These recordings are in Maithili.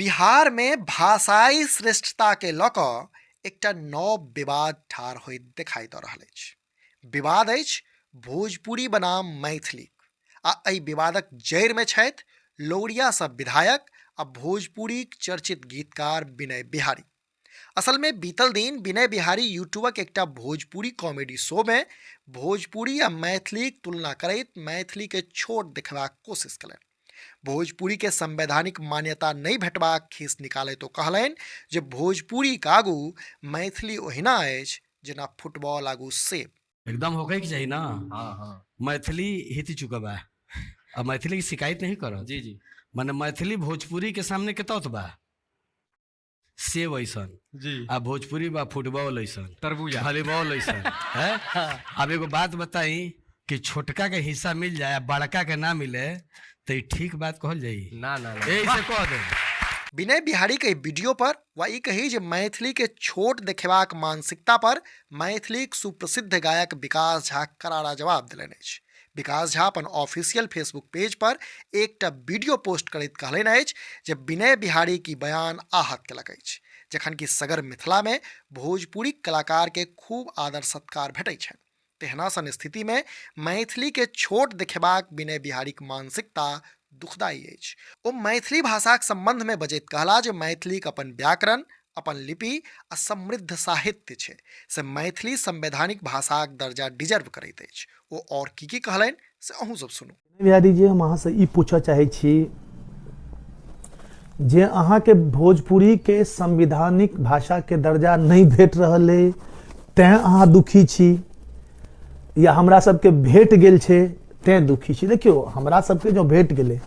बिहार में भाषाई श्रेष्ठता के लऽ कऽ एकटा नव विवाद ठाढ़ होइत देखाइ दऽ रहल अछि। विवाद अछि भोजपुरी बनाम मैथिली आ एहि विवादक जड़िमे छथि लौरियासँ विधायक आ भोजपुरीक चर्चित गीतकार विनय बिहारी। असल में बीतल दिन विनय बिहारी यूट्यूबक एकटा भोजपुरी कॉमेडी शो में भोजपुरी आ मैथिलीक तुलना करैत मैथिली के छोट देखबाक कोशिश कयलनि। भोजपुरी के संवैधानिक मान्यता नहि भेटबाक खीस निकालैत ओ कहलनि जे भोजपुरीक आगू मैथिली ओहिना अछि जेना फुटबॉल आगू सेब। एकदम होके के चाहिए ना। हाँ हाँ मैथिली हित चुका बा, अब मैथिली की शिकायत नहीं करो। जी जी। माने मैथिली भोजपुरी के सामने के तौत बा सेब ऐसन जी आ भोजपुरी बा फुटबॉल ऐसन, तरबूजा, वॉलीबॉल ऐसन है। अब एगो बात बताई कि छोटका के हिस्सा मिल जाए आ बड़का के ना मिले तो ई ठीक बात कहल जाई? ना ना ना। यही से कह दे। विनय बिहारी के वीडियो पर वा ई कही जे मैथिली के छोट देखेबाक मानसिकता पर मैथिलीक सुप्रसिद्ध गायक विकास झा करारा जवाब देलनि अछि। विकास झा अपन ऑफिशियल फेसबुक पेज पर एकटा वीडियो पोस्ट करैत कहलनि अछि जे विनय बिहारी की बयान आहत केलक अछि, जखन कि सगर मिथिला में भोजपुरी कलाकार के खूब आदर सत्कार भेटै छनि। तेहना सन स्थिति में मैथिली के छोट देखेबाक विनय बिहारीक मानसिकता दुखदायी अछि। ओ मैथिली भाषाक संबंध में बजैत कहला जे मैथिलीक अपन व्याकरण, अपन लिपि आ समृद्ध साहित्य छै, से मैथिली संवैधानिक भाषाक दर्जा डिजर्व करैत अछि। ओ और की की कहलनि से अहूँ सब सुनू। बिहारी जी, हम अहाँसँ ई पूछऽ चाहै छी जे अहाँके भोजपुरी के संवैधानिक भाषा के दर्जा नहि भेट रहल अइ तैं अहाँ दुखी छी, या हमरा सबके भेट गेल छै तैं दुखी छी? देखियौ, हमरा सबके जो भेट गेलै,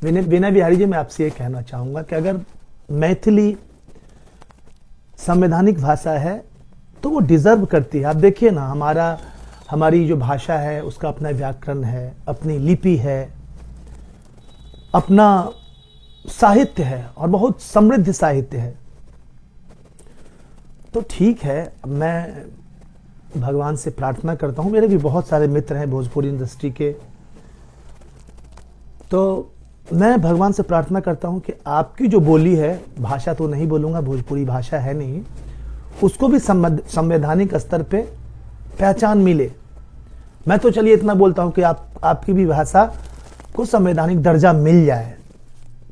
विनय बिहारी जी, मैं आपसे ये कहना चाहूँगा कि अगर मैथिली संवैधानिक भाषा है तो वो डिजर्व करती है। आप देखिए ना, हमारी जो भाषा है उसका अपना व्याकरण है, अपनी लिपि है, अपना साहित्य है और बहुत समृद्ध साहित्य है। तो ठीक है, मैं भगवान से प्रार्थना करता हूँ, मेरे भी बहुत सारे मित्र हैं भोजपुरी इंडस्ट्री के, तो मैं भगवान से प्रार्थना करता हूँ कि आपकी जो बोली है, भाषा तो नहीं बोलूँगा, भोजपुरी भाषा है नहीं, उसको भी संवैधानिक स्तर पे पहचान मिले। मैं तो चलिए इतना बोलता हूँ कि आपकी भी भाषा को संवैधानिक दर्जा मिल जाए,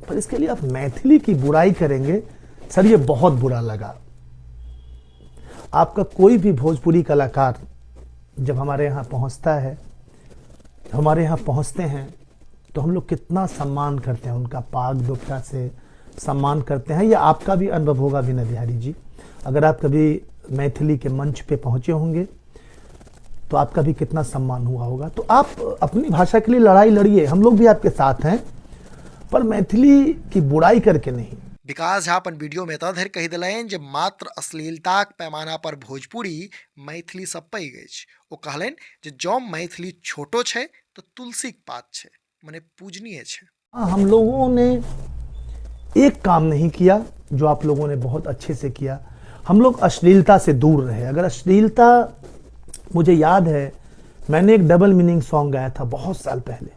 पर इसके लिए आप मैथिली की बुराई करेंगे सर, ये बहुत बुरा लगा। आपका कोई भी भोजपुरी कलाकार जब हमारे यहाँ पहुँचता है, हमारे यहाँ पहुँचते हैं तो हम लोग कितना सम्मान करते हैं, उनका पाग दुपट्टा से सम्मान करते हैं। या आपका भी अनुभव होगा विनय बिहारी जी, अगर आप कभी मैथिली के मंच पे पहुँचे होंगे तो आपका भी कितना सम्मान हुआ होगा। तो आप अपनी भाषा के लिए लड़ाई लड़िए, हम लोग भी आपके साथ हैं, पर मैथिली की बुराई करके नहीं। विकास झा अपन वीडियो में एतऽ धरि कहि देलनि जे मात्र अश्लीलताक पैमाना पर भोजपुरी मैथिली सँ पैघ अछि। ओ कहलनि जे जँ मैथिली छोटो छै तऽ तुलसीक पात छै, मने पूजनीय छै। हाँ, हम लोगों ने एक काम नहीं किया जो आप लोगों ने बहुत अच्छे से किया, हम लोग अश्लीलता से दूर रहे। अगर अश्लीलता, मुझे याद है मैंने एक डबल मीनिंग सॉन्ग गाया था बहुत साल पहले,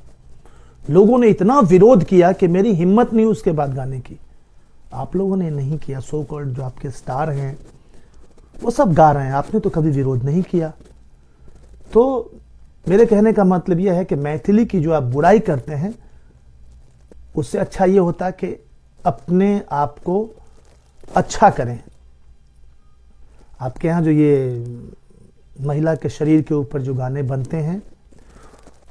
लोगों ने इतना विरोध किया कि मेरी हिम्मत नहीं उसके बाद गाने की। आप लोगों ने नहीं किया, सो कॉल्ड जो आपके स्टार हैं वो सब गा रहे हैं, आपने तो कभी विरोध नहीं किया। तो मेरे कहने का मतलब यह है कि मैथिली की जो आप बुराई करते हैं उससे अच्छा ये होता कि अपने आप को अच्छा करें। आपके यहाँ जो ये महिला के शरीर के ऊपर जो गाने बनते हैं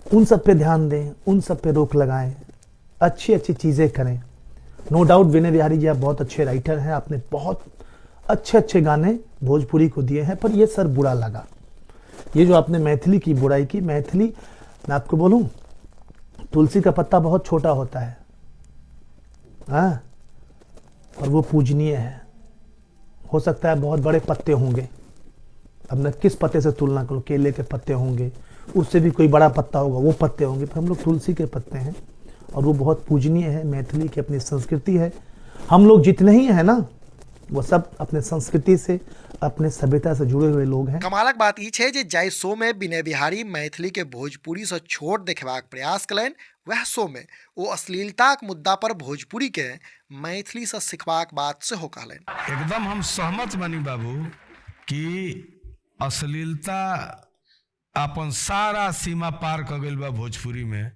उन सब पे ध्यान दें, उन सब पे रोक लगाएं, अच्छी अच्छी चीज़ें करें। नो डाउट विनय बिहारी जी आप बहुत अच्छे राइटर हैं, आपने बहुत अच्छे अच्छे गाने भोजपुरी को दिए हैं, पर ये सर बुरा लगा ये जो आपने मैथिली की बुराई की। मैथिली, मैं आपको बोलूं, तुलसी का पत्ता बहुत छोटा होता है, हाँ, और वो पूजनीय है। हो सकता है बहुत बड़े पत्ते होंगे, अब मैं किस पत्ते से तुलना करूं, केले के पत्ते होंगे, उससे भी कोई बड़ा पत्ता होगा, वो पत्ते होंगे, पर हम लोग तुलसी के पत्ते हैं और वो बहुत पूजनीय है। मैथिली की अपनी संस्कृति है। हम लोग जितने ही हैं ना, वो सब अपने संस्कृति से, अपने सभ्यता से जुड़े हुए लोग हैं। कमालक बात ई छै जे जाहि शो में विनय बिहारी मैथिली के भोजपुरी से छोट देखेबाक प्रयास कलनि, वएह शो में ओ अश्लीलताक मुद्दा पर भोजपुरी के मैथिली से सिखबाक बात सेहो कहलनि। एकदम हम सहमत बनी बाबू कि अश्लीलता अपन सारा सीमा पार क गेल बा भोजपुरी में।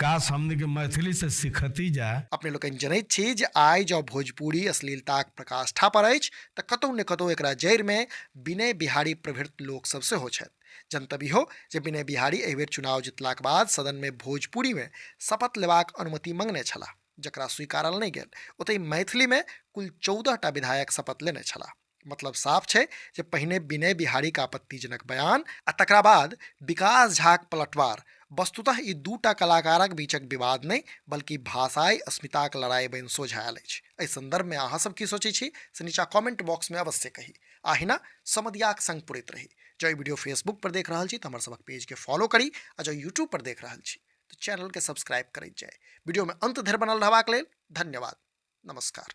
काश हमनी के मैथिली से सीखती जा। अपने लोकनि जनैत छी जे आइ जँ भोजपुरी अश्लीलताक प्रकाष्ठा पर अछि तऽ कतहु ने कतहु एकरा जड़िमे विनय बिहारी प्रभृत लोक सब सेहो छथि। जनतब इहो जे विनय बिहारी एहि बेर चुनाव जितलाक बाद सदनमे भोजपुरीमे शपथ लेबाक अनुमति मंगने छलाह, जकरा स्वीकारल नहि गेल। ओतहि मैथिलीमे कुल 14 टा विधायक शपथ लेने छलाह। मतलब साफ छै जे पहिने विनय बिहारीक आपत्तिजनक बयान आ तकरा बाद विकास झाक पलटवार वस्तुतः ई दूटा कलाकारक बीचक विवाद नहि बल्कि भाषाई अस्मिताक लड़ाई बनि सोझा आयल अछि। एहि संदर्भ में अहाँ सब की सोचै छी से नीचा कमेंट बॉक्स में अवश्य कही। आहिना समदियाक संग पुरैत रही। जँ ई वीडियो फेसबुक पर देख रहल छी तऽ हमर सबक पेज के फॉलो करी आ जँ यूट्यूब पर देख रहल छी तऽ चैनल के सब्सक्राइब करैत जाय। वीडियो में अंत धरि बनल रहबाक लेल धन्यवाद। नमस्कार।